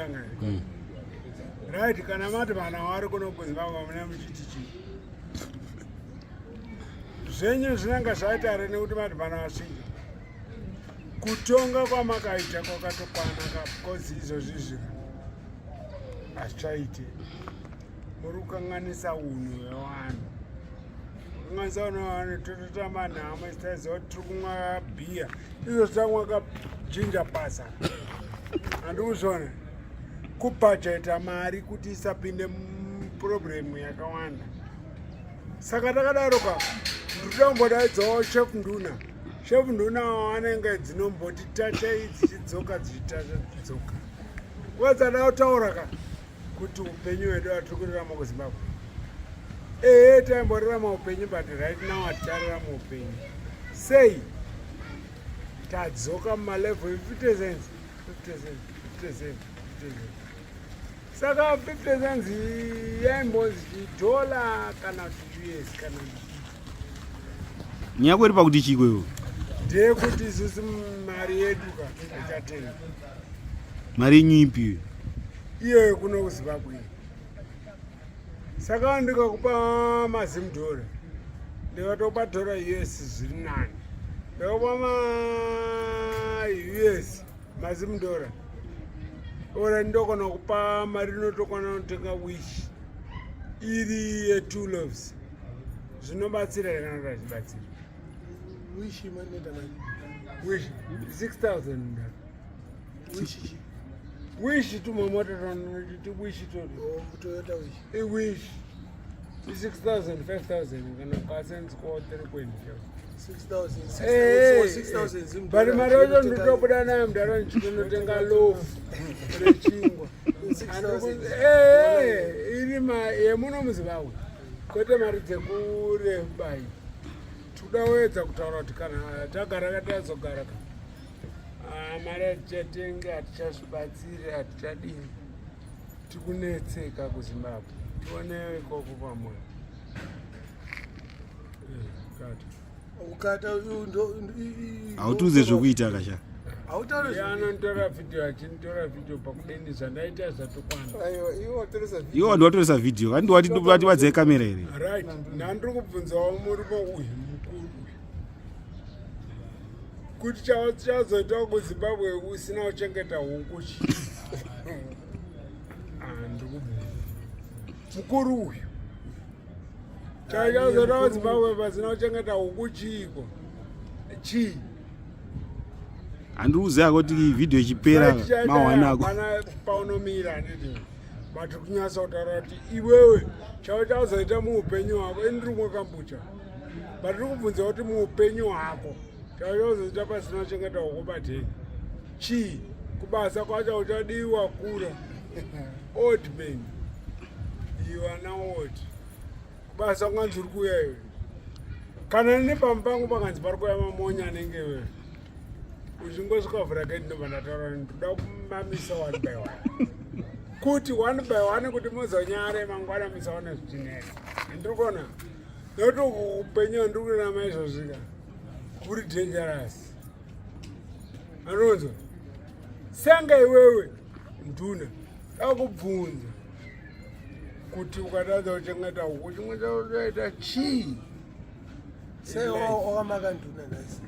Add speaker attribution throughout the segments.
Speaker 1: Ndotanga. Right, kana mati vana vari kuno kuZimbabwe mune muchiti chii? Zvenyu zvinenge zvaita here nekuti mati vana vasvika? Kutonga kwamakaita kwakatokwana ka because izvozvi zvika hazvichaite. Muri kukanganisa unhu hwevanhu. Kukanganisa unhu hwevanhu tototamba nhamo taiziva kuti tiri kumwa bhiya. Izvo tamwa kajinja pasa. Handikuzviona. Kubhajeta mari kuti isapinde muproblem yakawanda. Saka takadaro ka ndinoda kumbodaidzawo chef Nduna. Chef Nduna anenge dzinomboti tatei dzichidzoka dzichitacha dzidzoka. Wadzada kutaura ka kuti upenyu hwedu hatiri kurarama kuZimbabwe. Ehe taimborarama upenyu but right now hatichararama upenyu. Sei? Tadzoka mumalevel 50 cents, 50 cents, 50 cents, 50 cents. Saka 50 cents yaimbonzi chidhola kana kuti US kana kuti
Speaker 2: Nyaya iri pakuti chiko iwe?
Speaker 1: Ndeyekuti isusu mari yedu ka ichatenga.
Speaker 2: Mari yenyu ipi iwe?
Speaker 1: Iyoyo kuno kuZimbabwe. Saka ndikakupa mazimdhora ndikatopa dhora US zviri nani. Ndikakupa ma US mazimdhora ora ndokona kupa mari inotokwana kutenga wish iri ye2 loaves. Zvinobatsira here kana kuti hazvibatsiri?
Speaker 3: Wish imanoita mari.
Speaker 1: Wish 6000.
Speaker 3: Wish chi?
Speaker 1: Wish tumamota ti wish toto.
Speaker 3: Oh, Toyota Wish.
Speaker 1: Iwish i6000 5000 kana kasense ko 3.5.
Speaker 3: 6000.
Speaker 1: Eh,
Speaker 3: 6000 Zim
Speaker 1: but
Speaker 3: dollar.
Speaker 1: mari yacho ndinotobuda nayo mudaro ndichitonotenga loaf rechingwa.
Speaker 3: 6000.
Speaker 1: Eh, iri yemuno muZimbabwe kwete mari dzekurebai. Tikuda kuedza kutaura kuti kana tagara katazogara ka Ah, mari hatichatengi, hatichazvibatsiri, hatichadini, tikunetseka kuZimbabwe. Tione ikoko pamwe. Kati
Speaker 3: Ukata
Speaker 2: Hautiudze zvekuita kasha.
Speaker 3: Hautaure
Speaker 1: iye anonditora vhidhiyo, achinditora vhidhiyo pakudini zvandaita zvatokwana.
Speaker 3: Aiwa, iwe watoresa video.
Speaker 2: Iwe wandu watoresa video. Kandi wati wati wadzai kamera here?
Speaker 1: Right, ndandiri kubvunzawo murume uyu mukuru uyu kuti chazoita kuZimbabwe usina kuchengeta huku chii? Ah, ndiri kubvunza mukuru uyu chachazoita kuZimbabwe pasina kuchengeta huku chiiko chii?
Speaker 2: Handiuze ako kuti video ichipera mawana ako.
Speaker 1: Hapana paunomira handiti, but kunyatsa kutaura kuti iwewe chavo chazoita muupenyu hwako, ini ndiri kumwa kambucha, but ndiri kubvunza kuti muupenyu hwako chavo chazoita pasina kuchengeta huku pateni chii? Kubasa kwacho uchadiwa kura old man, you are now old. Kubasa kunganzi uri kuuya iwe, kana nini pamba pangu pakanzi pari kuuya mamonya anenge iwewe, uchingosvika vhura gate ndobva ndataura ndoda kumamisa one by one, kuti one by one kuti muzonyare mangwana musaone zvichinetsa. Ndiri kuona nekuti upenyu handiri kurarama izvozvika kuri dangerous. Anonzwa sanga iwewe nduna akubvunza kuti ukatadza kuchengeta huku chimwe chaita chii?
Speaker 3: Sei wakamaka nduna nhasi?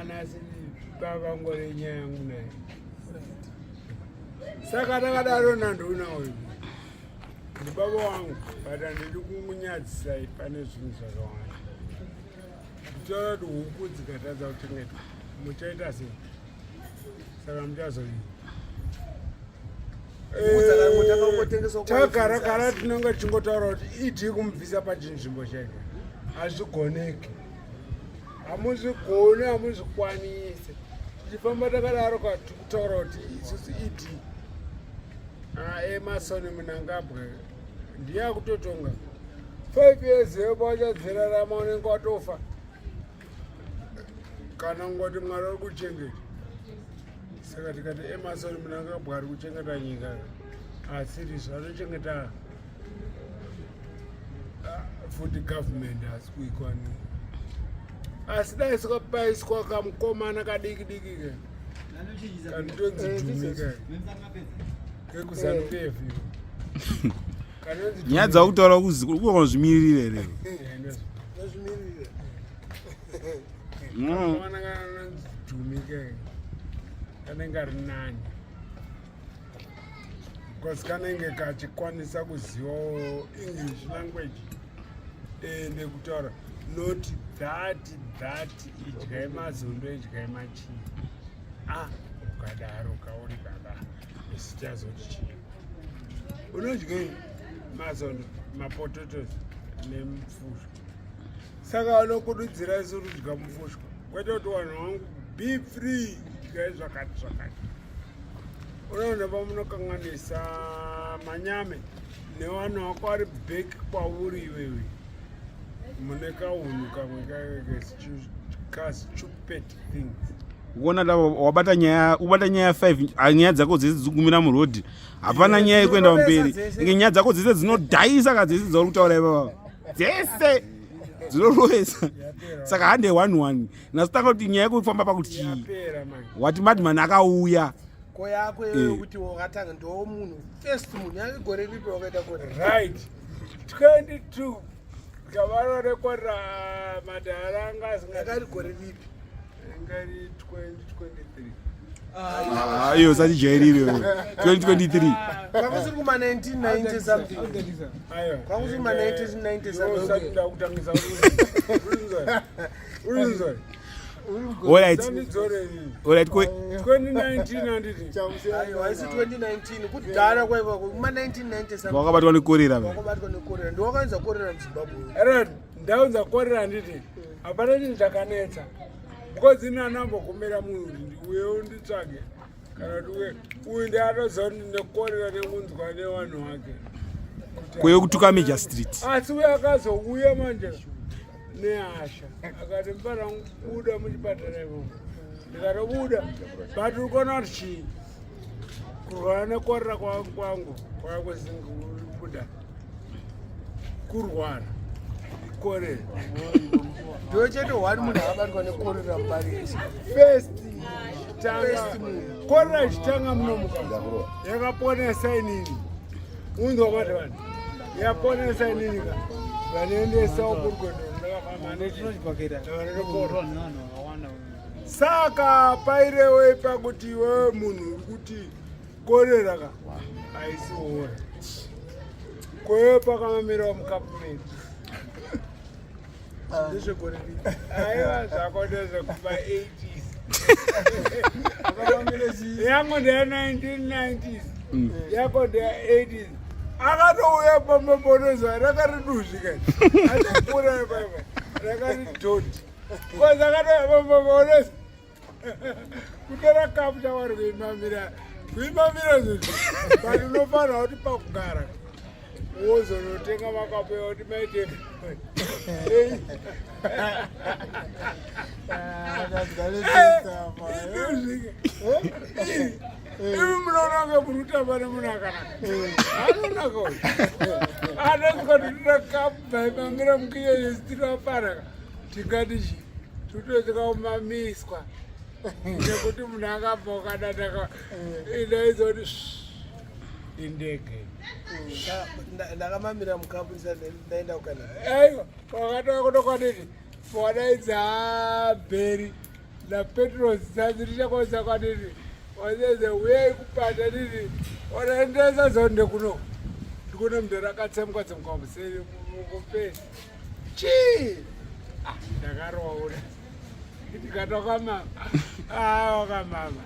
Speaker 1: Anasi pavangore nyaya yangu naye. Saka takadaro nanduna uyu ndibaba wangu, but handidi kumunyadzisai pane zvinhu zvakawanda. Nditaura kuti huku dzikatadza kuchengetwa muchaita sei? Saka muchazodii? Tagara gara tinenge tichingotaura kuti idii kumubvisa pachinzvimbo chake hazvigoneki, hamuzvigoni, hamuzvikwanisi. Tichifamba takadaro ka tikutaura kuti isusu idii Emmerson Mnangagwa ndiye akutotonga 5 years yepo achadzirarama, unenge watofa kana ngoti Mwari ari kuchengeta. Saka tikati Emmerson Mnangagwa ari kuchengeta nyika, asirizvo anochengeta futi government asi kuikwani. Asi dai paiswa kamukomana kadiki diki ka kanotonzi Dhumi ka. Kekuzanu PF. Kanonzi
Speaker 2: Nyaya dzakutaura kuzikugona zvimirire here?
Speaker 3: Ndozvimirira.
Speaker 1: Kakomana kanonzi Dhumi ke. Kanenge ari nani. Because kanenge kachikwanisa kuzivawo English language ende kutaura not that that idyai mazondo, idyai machii. Ah, ukadaro kauri baba, isi tazoti chii? Unodyei mazondo, mapotatoes nemufushwa. Saka vanokurudzira isu kudya mufushwa, kwete kuti vanhu vangu be free, idyai zvakati zvakati. Unoona pamunokanganisa manyame nevanhu vako vari back kwauri iwewe, mune kaunhu kamwe kastupid things.
Speaker 2: Ukuona da wabata nyaya, ubata nyaya 5, ah, nyaya dzako dzese dzigumira murodhi, hapana nyaya yekuenda mberi. Inge nyaya dzako dzese dzinodhaisa ka, dzese dzauri kutaura ipapa dzese dzinorovesa. Saka hande 1 1 nasitanga kuti nyaya yekufamba pakuti chii?
Speaker 1: Yapera manje.
Speaker 2: Wati madman akauya.
Speaker 3: Ko yako iyoyo kuti wakatanga ndo munhu first, munhu yake gore ripi wakaita gore?
Speaker 1: Right, 22 gavaro rekorera madhara anga asinga.
Speaker 3: Yakari gore ripi?
Speaker 1: Ingari 2023.
Speaker 2: Ah, iyo usatijairire 2023.
Speaker 3: Kwakusiri kuma 1990 something.
Speaker 1: Aiwa.
Speaker 3: Kwakusiri kuma 1990 something.
Speaker 1: Usati ndakutangisa urinzwa.
Speaker 2: Alright.
Speaker 1: Sandidzore.
Speaker 2: Alright, ko
Speaker 1: 2019 handiti?
Speaker 3: Aiwa, haisi 2019, kudhara kwaiva kuma 1990 something.
Speaker 2: Wakabatwa nekorera ve?
Speaker 3: Wakabatwa nekorera, ndiwakaenza korera muZimbabwe.
Speaker 1: Right, ndaunza korera handiti? Hapana chinhu chakanetsa because ini anambogomera munhu kuti ndiuye unditsvage kana kuti uye uyu ndiatoziva kuti ndinekorera nekunzwa nevanhu vake.
Speaker 2: Kweye kutuka Major Street.
Speaker 1: Asi uyo akazouya manje nehasha akati, "Mufana buda muchipatara imomo." Ndikatobuda, but uri kuona kuti chii, kurwara nekorera kwangu kwakusingabuda, kurwara korera.
Speaker 3: Ndiwe chete one munhu akabatwa nekorera mubarisi.
Speaker 1: First chitanga
Speaker 3: First munhu.
Speaker 1: Korera chitanga munomuka yakaponesa inini, unzwa mati vanhu yaponesa inini ka vanoendesawo kurwendo ndakafamba. Saka pairewei pakuti iwewe munhu uri kuti korera ka haisi hora kwewe pakamamirawo mukapu medu?
Speaker 3: Ndezvegore ripi?
Speaker 1: Aiwa, zvako ndezvekuba 80s, yangu ndeya 1990s, yako ndeya 80s. Akatouya pambabonozuva rakariduzvi kai achipura ipaipa rakari dhoti kozi akatouya pambabonozuva kutora kapu chavari kuimamira, kuimamira zvezvo. But unofanira kuti pakugara wozonotenga makapu ekuti maite. Iduzvike imi, munoona kunge muri kutamba nemunhu akanaka, anonaka uyu anosvika titora kapu maimamira mukinyanyesitirapanaka tingati chi totosvika kumamiswa nekuti munhu akabva ukadataka inaizoti indege.
Speaker 3: Ndakamamira mukapu ndisati ndaenda kuCanada.
Speaker 1: Aiwa, wakatova kutokwaditi wadaidza Bheri naPetros sanzi tichakwanisa kwaditi wazeze uyai kupata diti wadaendesa zonde kuno ndikuona munhu rakatsemuka tsemuka museri mukupesi chii. Ah, ndakaroora ndikati wakamama. Ah, wakamama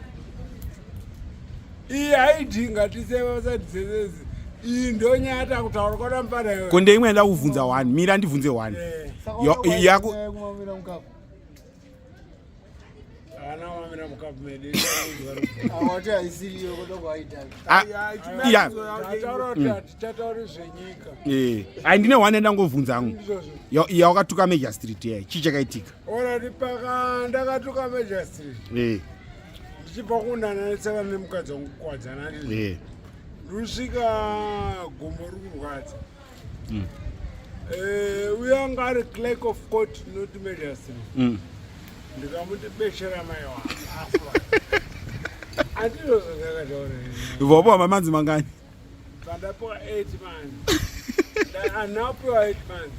Speaker 1: iyi haidhi ngatisevasati iyi ndonyaya takutaura kona mupana iwe.
Speaker 2: Ko ndeimwe yanda kuvhunza one, mira ndibvunze one. Yako
Speaker 4: Kumamira mukapu.
Speaker 1: Haana wamira mukapu medu.
Speaker 4: Awati haisiriyo kodoko aitaka.
Speaker 2: Ah, iya.
Speaker 1: Tataura kuti hatichatauri zvenyika.
Speaker 2: Ai, ndine one yandangovhunza hangu.
Speaker 1: Ndizvozvo.
Speaker 2: Yawakatuka Major Street ye, chii chakaitika?
Speaker 1: Orati paka ndakatuka Major Street ndichibva kundananetsana nemukadzi wangu kuwadzana ndizvo. Ndosvika gombo riri kurwadza. Uyo anga ari clerk of court, not Major Street. Ndikamuti beshera mai wangu afa. Handizvo zvandakataura.
Speaker 2: Vopo mamanzi mangani?
Speaker 1: Pandapiwa 8 months. Anapiwa 8 months.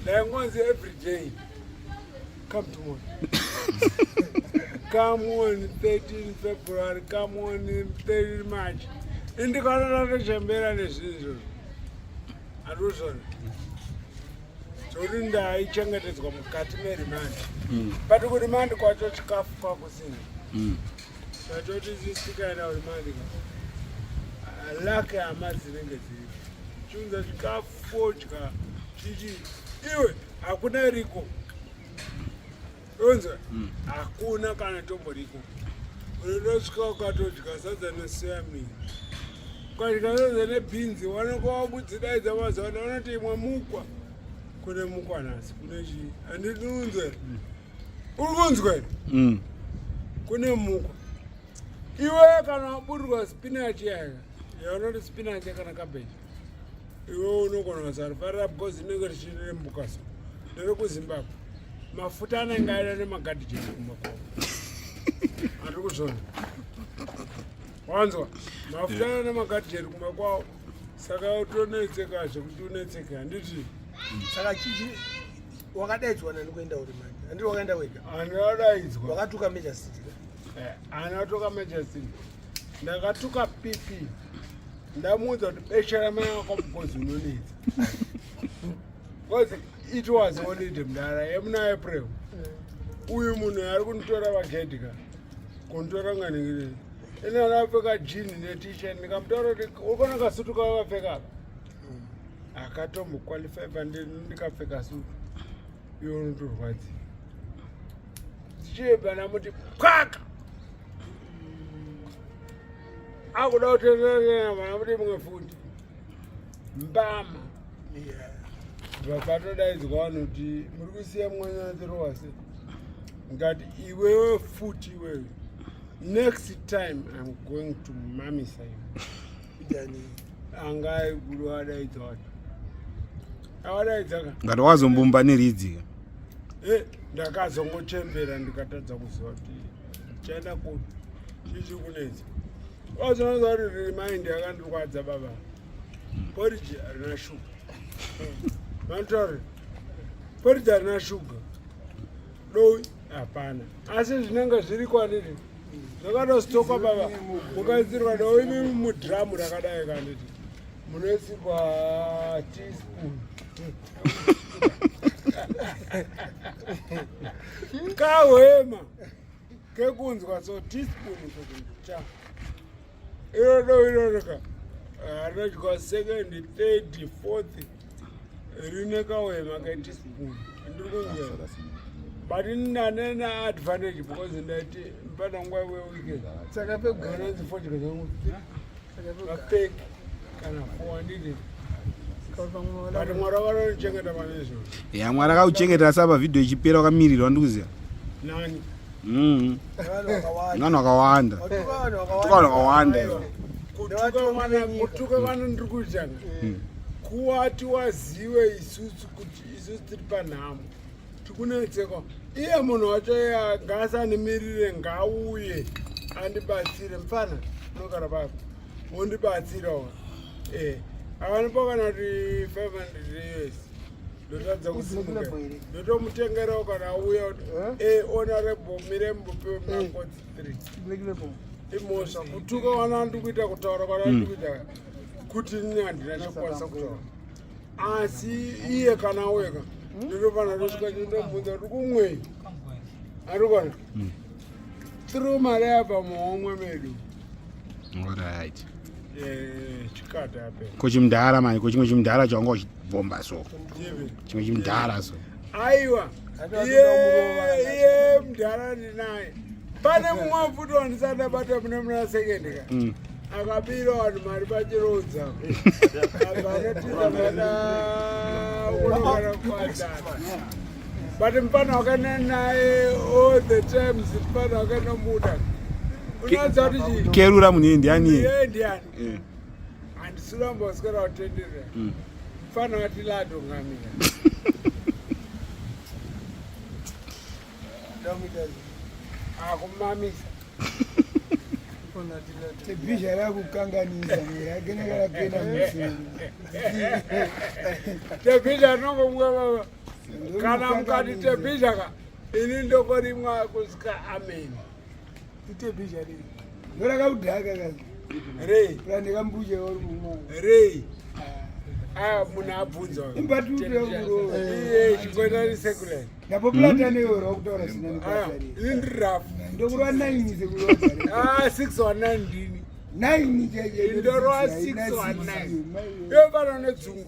Speaker 1: Ndaingonzi every day. Come tomorrow. Come on 13 February, come on 13 March. Indikaona ndatochembera nezvinhu izvozvo. Handizvona. Zvekuti ndaichengetedzwa mukati meremand. But kuremand kwacho chikafu kwakusina. Tatoti tikaenda kuremand ka. Lake hama dzinenge dziri. Chiunza chikafu fodya chichi iwe hakuna iriko. Unzwa? Hakuna kana tomboriko. Unotosvika ukatodya sadza nesoya meal. Ukadya sadza nebhinzi wanenge wakudzidaidza mazuva ano vanoti imwe mukwa. Kune mukwa nhasi kune chii? Handiti unzwe? Uri kunzwa here? Kune mukwa. Iwe kana waburirwa spinach yaya yaunoti spinach kana cabbage iwe unogona kusarifarira because inenge richirembuka so ndere kuZimbabwe mafuta anenge aenda nemagadhijeti kumba kwavo. Handiri kuzvona. Wanzwa? Mafuta aenda nemagadhijeti kumba kwavo saka utonetseka zvekuti unetseke handiti.
Speaker 3: Saka chichi wakadaidzwa nani kuenda uri manje? Handiri wakaenda wega?
Speaker 1: Handadaidzwa.
Speaker 3: Wakatuka Major City.
Speaker 1: Anatoka Major City. Ndakatuka PP. Ndamuudza kuti besha ramai wako because unonetsa. Because it was holiday mudara yemuna April. Uyu munhu ari kunditora vagedhi ka. Kunditora nganingiri. Ine akapfeka jean ne-t-shirt ndikamutaura kuti uri kuona kasutu kawakapfeka apa. Akatomboqualify pandiri ndikapfeka sutu. Iwe unotorwadziwa. Tichibva ndamuti pwaka. Akuda kutenderera vana mumwe futi. Mbama. Vakatodaidzwa vanhu kuti muri kusiya mwana achirohwa sei. Ngati iwewe futi iwewe. Next time I'm going to mamisa you.
Speaker 3: Yani
Speaker 1: Anga kudo adaidzwa vanhu. Awadaidza ka.
Speaker 2: Ngati wazombumba neridzi.
Speaker 1: Ndakazongochembera ndikatadza kuziva kuti ndichaenda kupi. Chichi kunetsa. Wazoona kuti remind yakandirwadza baba. Porridge harina shuga. Vanotaura porridge harina shuga. Dovi hapana. Asi zvinenge zviri kwandiri. Zvakatostokwa baba. Mukaisirwa dovi mudhiramu rakadai kanditi. Munoisirwa teaspoon. Kahwema kekunzwa so teaspoon cha. Iro dovi iroro ka. Rinodyiwa second, third, fourth. Rine kahwema keteaspoon. Ndiri kunzwa. But ndane advantage because ndaiti mpana nguva weweekend.
Speaker 4: Saka pekugara
Speaker 1: Vanonzi fodya zangu mapeki kana four handiti. But Mwari vanonichengeta pane izvozvo.
Speaker 2: Ya Mwari akauchengetera sapa vhidhiyo ichipera wakamirirwa ndikuziva.
Speaker 1: Nani?
Speaker 3: Vanhu vakawanda.
Speaker 2: Vanhu vakawanda.
Speaker 3: Watuka vanhu
Speaker 2: Tuka vanhu
Speaker 3: vakawanda.
Speaker 2: vakawanda ivo.
Speaker 1: Kutuka mwana kutuka vana ndiri kuita. Kuwati wazive isusu kuti isusu tiri panhamo. Tikunetseka. Iye munhu wacho iye ngaasanimirire ngauye andibatsire mufana unogara papo wondibatsirawo. Akanipa kana kuti 500 US. Ndotadza kusimuka. Ndotomutengerawo kana auya kuti honorable Mirembo pewe makotsi 3. Imhosva kutuka vana ndiri kuita kutaura kwana ndiri kuita kuti ini handina chokwanisa kutaura. Asi iye kana auya ndinofanira kusvika ndindomubvunza kuti kumwei. Arikona. Through mari yabva muhomwe medu.
Speaker 2: Alright.
Speaker 1: Chikata ape.
Speaker 2: Ko chimudhara manje, ko chimwe chimudhara chawanga uchibhomba so.
Speaker 1: Chivi.
Speaker 2: Chimwe chimudhara so.
Speaker 1: Aiwa. Iye mudhara ndinaye. Pane mumwe futi wandisati ndabata mune muna second ka. Akabira vanhu mari pachirodza. Abva anotiza vada unogara kubatana. But mufana wakaenda naye all the times mufana wakanomuda. Unoziva kuti chii?
Speaker 2: Kerura munhu iye ndiani iye?
Speaker 1: Iye ndiani? Handisi kuramba kuswera kutenderera. Mufana wati ladongamira.
Speaker 3: Ndamuita
Speaker 1: Akumamisa.
Speaker 4: Tebhizha rakukanganisa rakeneka rakena musoro.
Speaker 1: Tebhizha rinongomwa baba. Kana mukati tebhizha ka ini ndokorimwa kusvika amen.
Speaker 3: Itebhizha rei?
Speaker 4: Ndorakakudhaka kazi.
Speaker 1: Rei.
Speaker 4: Purani kambuche uri kumwa.
Speaker 1: Rei. Ah, munhu abvunza.
Speaker 4: Imbatutu yakurova.
Speaker 1: Iye chikoita risekule.
Speaker 4: Ndapo platane iwe rakutaura zina
Speaker 1: Ah,
Speaker 4: nebasa rei.
Speaker 1: ini ndiri rafu.
Speaker 4: Ndokurwa 9 sekurwa.
Speaker 1: Ah, 619 ndini.
Speaker 4: 9 chaicho.
Speaker 1: Ndorwa 619. Iwe pano nedzungu.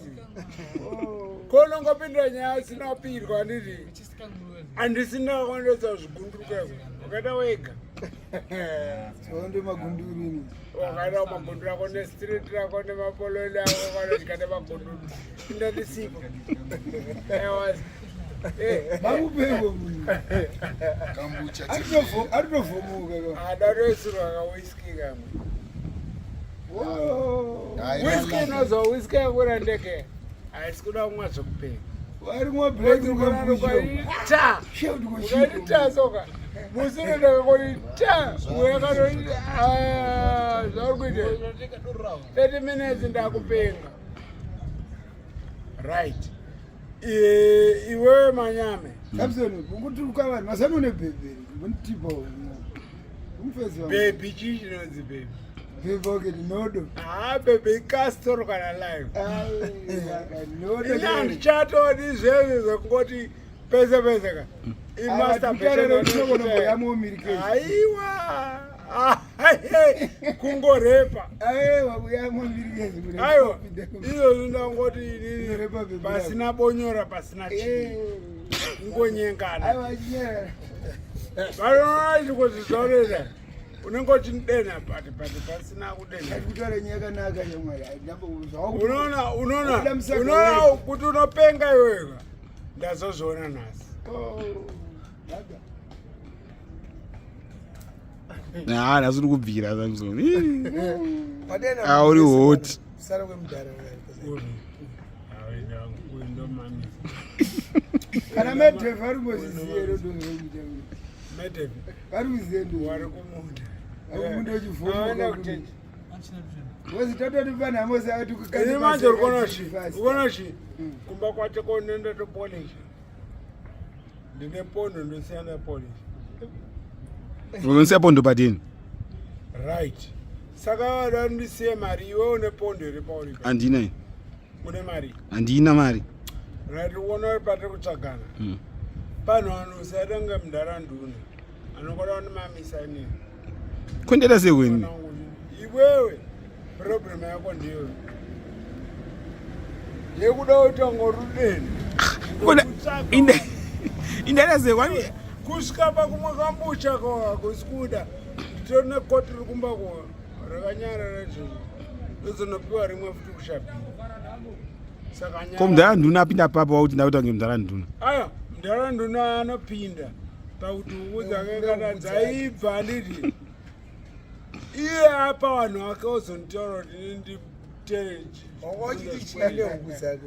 Speaker 1: Konongopindura nyaya isina kupirwa handiti. Handisina kuonesa zvigunduruka izvo. Wakaita wega.
Speaker 4: Ndo magunduru ini.
Speaker 1: Wakaita magunduru ako nestreet rako nemapoloni ako vanodya nemagunduru. Indandisipo. Ewa. Eh,
Speaker 4: Mamupengo munhu.
Speaker 5: Kambucha
Speaker 4: Aritovomuka ka.
Speaker 1: adatoisirwa kawiski kamwe.
Speaker 4: Oh.
Speaker 1: Whisky inozwa whisky yakura ndeke. Haisi kuda kumwa zvekupenga.
Speaker 4: Varimwa break kambuche.
Speaker 1: Ta.
Speaker 4: Sheuti
Speaker 1: Ukaita soka. Musi ndakakoti ta. Uyakatoti ah zvauri kuita. 30 minutes ndakupenga. Right. Iwewe manyame.
Speaker 4: Samson, kunguturuka vanhu masano nebhebheri. Mbonitipa. Umfezi wangu.
Speaker 1: Baby chii chinonzi baby?
Speaker 4: Bhebhe okay nodo.
Speaker 1: Ah baby ikastoro kana live.
Speaker 4: Ai, nodo.
Speaker 1: Ini handichatodi zvezvo zvekungoti pese pese ka.
Speaker 4: Imasturbation.
Speaker 1: Aiwa. Kungorepa.
Speaker 4: Aiwa, kuyamwa mirikezi.
Speaker 1: Aiwa. Izvozvo ndangoti inini
Speaker 4: Kurepa bhebhi
Speaker 1: pasina bonyora pasina chii. Kungonyengana.
Speaker 4: Aiwa, chinyarara.
Speaker 1: Vanoona chikozi zvaureta. Unenge uchidena pati pati pasina kudena.
Speaker 4: Kutaura nyaya yakanaka shamwari.
Speaker 1: Unoona unoona
Speaker 4: Kuda musaka
Speaker 1: unoona
Speaker 4: wedu.
Speaker 1: kuti unopenga iwewe. Ndazozviona nhasi.
Speaker 2: Ha, nhasi uri kubvira Samson. Ih.
Speaker 3: Padena
Speaker 2: Ah, uri hot.
Speaker 3: Sara kwemudhara uya.
Speaker 1: Uyu ndomamisa.
Speaker 4: Kana medhevhi ari kumboziziye rodo.
Speaker 1: Medhevi
Speaker 4: Vari kuziye ndo.
Speaker 1: wari kumunda.
Speaker 4: Vari kumunda
Speaker 1: Aenda
Speaker 4: uchivhomuka.
Speaker 1: kuchechi.
Speaker 4: Wozi tatoti panhamo saka
Speaker 1: Ini manje uri kuona chi? Uri kuona chi? Kumba kwacho konoenda topolisha. Ndine pondo ndosiyana polish.
Speaker 2: Unosiya pondo patini?
Speaker 1: Right. Saka vada ndisiye mari iwe une pondo here pauri?
Speaker 2: Handina ini.
Speaker 1: Une mari.
Speaker 2: Handina mari.
Speaker 1: Right, uona uri patiri kutsvagana. Panhu vanhu usaita kunge mudhara nduna. Anokoda kundimamisa inini.
Speaker 2: Kondera sekweni.
Speaker 1: Iwewe problem yako ndiyo yekuda kuita ngorudeni.
Speaker 2: Kona inde indada sekwani.
Speaker 1: Kusvika pakumwe kambucha ko hakusi kuda. Nditori nekoti riri kumba ko rakanyarara izvozvo. Ndozonopiwa rimwe futi kushabhira. Saka nyaya-
Speaker 2: Ko mudhara nduna apinda papo wakuti ndakuita kunge mudhara nduna.
Speaker 1: Aya, mudhara nduna anopinda pakuti huku dzake kana dzaibva handiti iye apa vanhu vake ozonditaura kuti ini nditere
Speaker 3: Wanga uchiti chii nehuku dzake?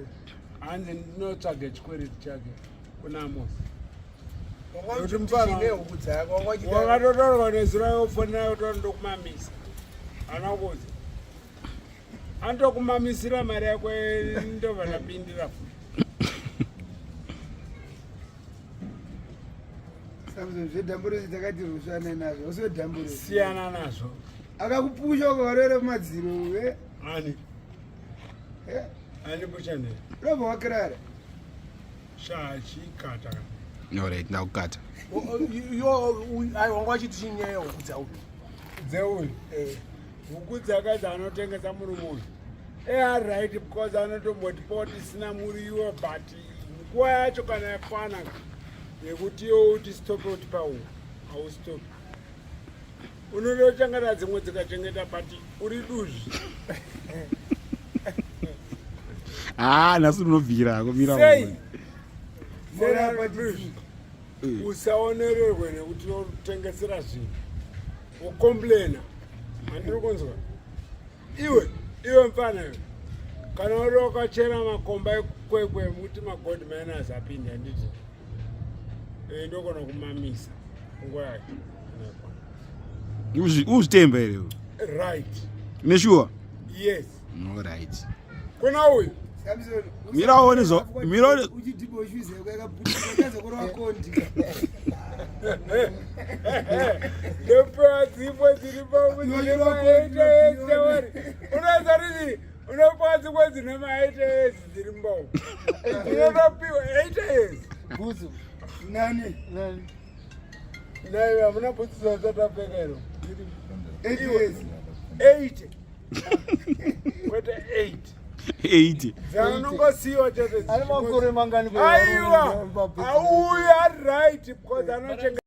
Speaker 1: Hanzi ndinotsvaga chikwereti chake kuna Amos.
Speaker 3: Wanga
Speaker 1: Kuti
Speaker 3: uchiti
Speaker 1: mufana-
Speaker 3: chii nehuku dzake? Wanga uchiti
Speaker 1: Wakatotaurwa nezuro yofonera kuti ndokumamisa. Ana kuzi. Anotokumamisira mari yako ndobva ndapindira futi.
Speaker 4: Samson zvedhamburosi takati rusana nazvo. Usiwe dhamburosi.
Speaker 1: Siyana nazvo.
Speaker 4: Akakupusha ukavarere mumadziro. Eh?
Speaker 1: Ani?
Speaker 4: Eh?
Speaker 1: Ani pushane?
Speaker 4: Robva wakirara.
Speaker 1: Shachikata.
Speaker 2: Alright, ndakukata.
Speaker 3: Ai, wanga uchiti chii nyaya yehuku dzauyu?
Speaker 1: Dzeuyu.
Speaker 3: Eh.
Speaker 1: Huku dzake dzaanotengesa murume uyu. Right, because anotombotipawo tisina muriwo but nguva yacho kana yakwana yekuti iwe uti stope utipa huku haustopi. Unotochengeta dzimwe dzikachengeta but uri duzvi.
Speaker 2: Ah, nhasi unobvira kumira.
Speaker 1: Sei? Sei
Speaker 4: Morapa
Speaker 1: uri duzvi? Usaonererwe nekuti unotengesera zvinhu. Ukomplaina. Handiri kunzwa. Iwe, iwe mfana iwe. Kana uri wakachera makomba ekwekwe muti magold miners apinde handiti. Eh, ndokona kumamisa nguva yacho.
Speaker 2: Uzvitemba here?
Speaker 1: Right.
Speaker 2: Neshuwa?
Speaker 1: Yes.
Speaker 2: All right.
Speaker 1: Kuna uyu.
Speaker 2: Mira uone zvo mira uone
Speaker 1: Ndopewa dzipo dziri pamudzimaeitaeawari. Unoza rini unopiwa dzimwe dzine maita ezi dziri mumba unotopiwa 8 years.
Speaker 4: Bhutsu. Nani?
Speaker 1: Nani? Nai hamuna bhutsu dzatapfeka iro.
Speaker 4: 8 years.
Speaker 1: 8. Kwete 8.
Speaker 2: 80.
Speaker 1: Dzanongosiyiwa chete.
Speaker 6: Ane makore mangani?
Speaker 1: Aiwa. Auya right because anochengeta.